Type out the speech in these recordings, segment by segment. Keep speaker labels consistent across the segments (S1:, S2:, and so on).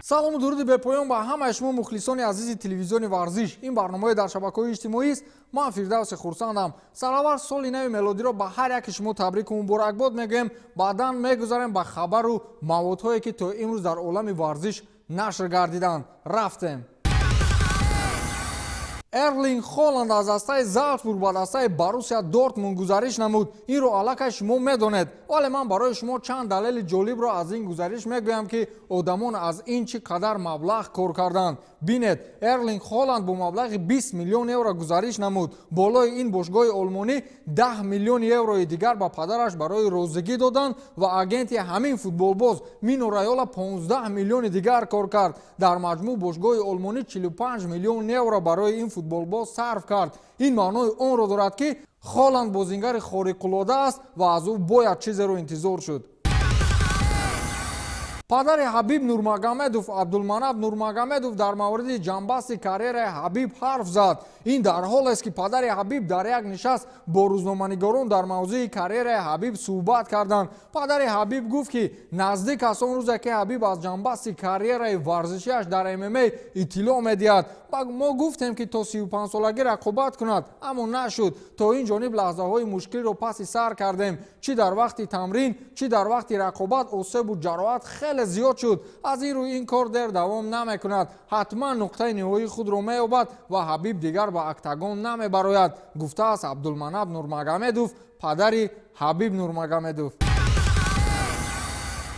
S1: Салому дуруди бепоён ба ҳамаи шумо, мухлисони азизи телевизиони варзиш. Ин барномаи дар шабакаҳои иҷтимоист. Ман Фирдавси Хурсандам. Сараввал соли нави мелодиро ба ҳар яке шумо табрику муборакбод мегӯем. Баъдан мегузарем ба хабару маводҳое, ки то имрӯз дар олами варзиш нашр гардиданд. Рафтем. Эрлинг Холанд аз дастаи Залцбург ба дастаи Боруссия Дортмунд гузариш намуд. Инро аллакай шумо медонед, вале ман барои шумо чанд далели ҷолибро аз ин гузариш мегӯям, ки одамон аз ин чӣ қадар маблағ кор карданд. Бинед, Эрлинг Холанд бо маблағи 20 миллион евро гузариш намуд. Болои ин бошгоҳи олмонӣ 10 миллион еврои дигар ба падараш барои розигӣ доданд ва агенти ҳамин футболбоз Мино Райола 15 миллиони дигар кор кард. Дар маҷмӯъ бошгоҳи олмонӣ 45 миллион евро барои ин футболбоз сарф кард. Ин маънои онро дорад, ки Холанд бозингари хориқулода аст ва аз ӯ бояд чизеро интизор шуд. Падари Ҳабиб Нурмагомедов, Абдулманаб Нурмагомедов, дар мавриди ҷанбасти карьераи Ҳабиб ҳарф зад. Ин дар ҳолест, ки падари Ҳабиб дар як нишаст бо рӯзноманигорон дар мавзӯи карьераи Ҳабиб суҳбат карданд. Падари Ҳабиб гуфт, ки наздик аст он рӯзе, ки Ҳабиб аз ҷанбасти карьераи варзишиаш дар ММА иттилоъ медиҳад. Мо гуфтем, ки то 35-солагӣ рақобат кунад, аммо нашуд. То ин ҷониб лаҳзаҳои мушкилро паси сар кардем. Чӣ дар вақти тамрин, чӣ дар вақти рақобат осебу ҷароҳат хеле зиёд шуд. Аз ин рӯ ин кор дер давом намекунад. Ҳатман нуқтаи ниҳоии худро меёбад ва Ҳабиб дигар ба октагон намебарояд, гуфтааст Абдулманаб Нурмагомедов, падари Ҳабиб Нурмагомедов.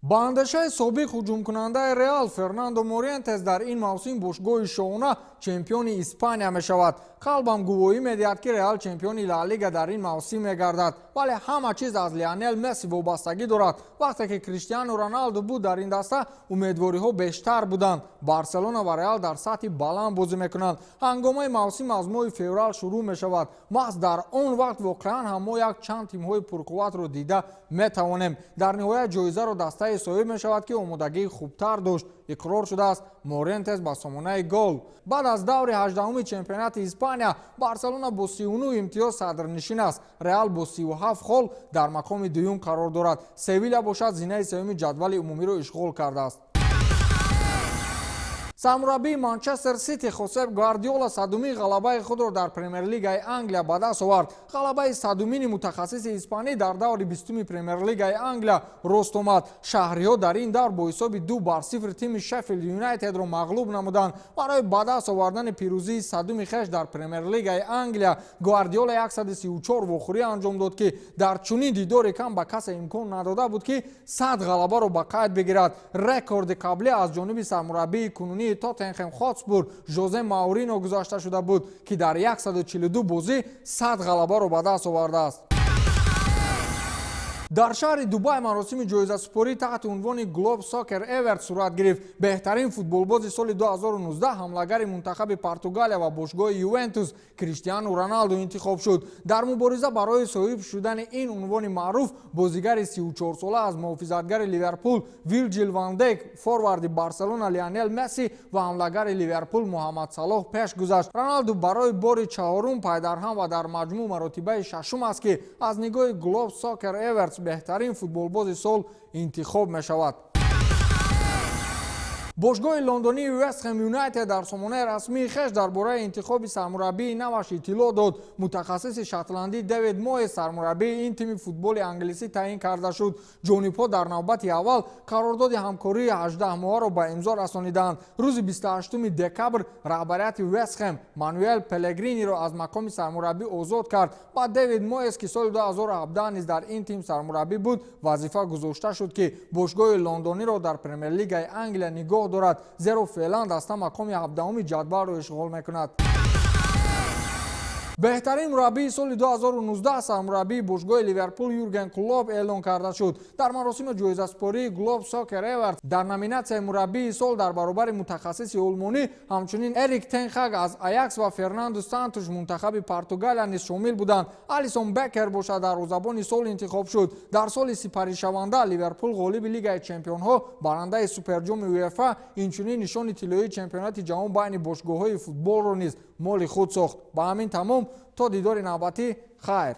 S1: Ба андешаи собиқ ҳуҷумкунандаи Реал Фернандо Мориентес, дар ин мавсим бошгоҳи шоҳона чемпиони Испания мешавад. Қалбам гувоҳӣ медиҳад, ки Реал чемпиони Ла Лига дар ин мавсим мегардад, вале ҳама чиз аз Лионел Месси вобастагӣ дорад. Вақте ки Криштиану Роналду буд дар ин даста, умедвориҳо бештар буданд. Барселона ва Реал дар сатҳи баланд бозӣ мекунанд. Ҳангомаи мавсим аз моҳи феврал шурӯъ мешавад. Маҳз дар он вақт воқеан ҳам мо як чанд тимҳои пурқувватро дида метавонем. Дар ниҳоят ҷоизаро дастае соҳиб мешавад, ки омодагии хубтар дошт, иқрор шудааст Морентес ба сомонаи Гол. Баъд аз даври 18-уми чемпионати Испания Барселона бо 39 имтиёз садрнишин аст. Реал бо 37 хол дар мақоми дуюм қарор дорад. Севиля бошад, зинаи сеюми ҷадвали умумиро ишғол кардааст. Сармураббии Манчестер Сити Хосеп Гвардиола 100-умин ғалабаи худро дар Премер-лигаи Англия ба даст овард. Ғалабаи 100-умини мутахассиси испанӣ дар даври 20-уми Премер-лигаи Англия рост омад. Шаҳриҳо дар ин давр бо ҳисоби 2-0 тими Шеффилд Юнайтедро мағлуб намуданд. Барои ба даст овардани пирӯзии 100-уми хеш дар Премер-лигаи Англия Гвардиола 134 вохӯрӣ анҷом дод, ки дар чунин дидори кам ба касе имкон надода буд, ки 100 ғалабаро ба қайд бигирад. Рекорди қаблӣ аз ҷониби сармураббии кунунии Тоттенхем Хотспур Жозе Маурино гузашта шуда буд, ки дар 142 бозӣ 100 ғалабаро ба даст овардааст. Дар шаҳри Дубай маросими ҷоизасупорӣ таҳти унвони Globe Soccer Awards сурат гирифт. Беҳтарин футболбози соли 2019 ҳамлагари мунтахаби Португалия ва бошгоҳи Ювентус Криштиану Роналду интихоб шуд. Дар мубориза барои соҳиб шудани ин унвони маъруф бозигари 34-сола аз муҳофизатгари Ливерпул Вирҷил ван Дейк, форварди Барселона Лионел Месси ва ҳамлагари Ливерпул Муҳаммад Салоҳ пеш гузашт. Роналду барои бори чаҳорум пайдарҳам ва дар маҷмӯъ маротибаи шашум аст, ки аз нигоҳи Globe Soccer Awards беҳтарин футболбози сол интихоб мешавад. Бошгоҳи лондонии Вестхэм Юнайтед дар сомонаи расмии хеш дар бораи интихоби сармураббии наваш иттилоъ дод. Мутахассиси шотландӣ Дэвид Моес сармураббии ин тими футболи англисӣ таъин карда шуд. Ҷонибҳо дар навбати аввал қарордоди ҳамкории 18 моҳаро ба имзо расониданд. Рӯзи 28 декабр раҳбарияти Вестхэм Мануэл Пелегриниро аз мақоми сармураббӣ озод кард. Ба Дэвид Моес, ки соли 2017 низ дар ин тим сармураббӣ буд, вазифа гузошта шуд, ки бошгоҳи лондониро дар Премер-лигаи Англия нигоҳ дорад, зеро феълан даста мақоми 17-уми ҷадвалро ишғол мекунад. Беҳтарин мураббии соли 2019 сармураббии бошгоҳи Ливерпул Юрген Клоп эълон карда шуд. Дар маросими ҷоизасупории Globe Soccer Awards дар номинатсияи мураббии сол дар баробари мутахассиси олмонӣ ҳамчунин Эрик тен Хаг аз Аякс ва Фернандо Сантуш, мунтахаби Португалия, низ шомил буданд. Алисон Бекер бошад, дарвозабони сол интихоб шуд. Дар соли сипаришаванда Ливерпул ғолиби Лигаи чемпионҳо, барандаи Суперҷоми УЕФА, инчунин нишони тиллоии чемпионати ҷаҳон байни бошгоҳҳои футболро низ моли худ сохт. Ба ҳамин тамом. То дидори навбатӣ хайр.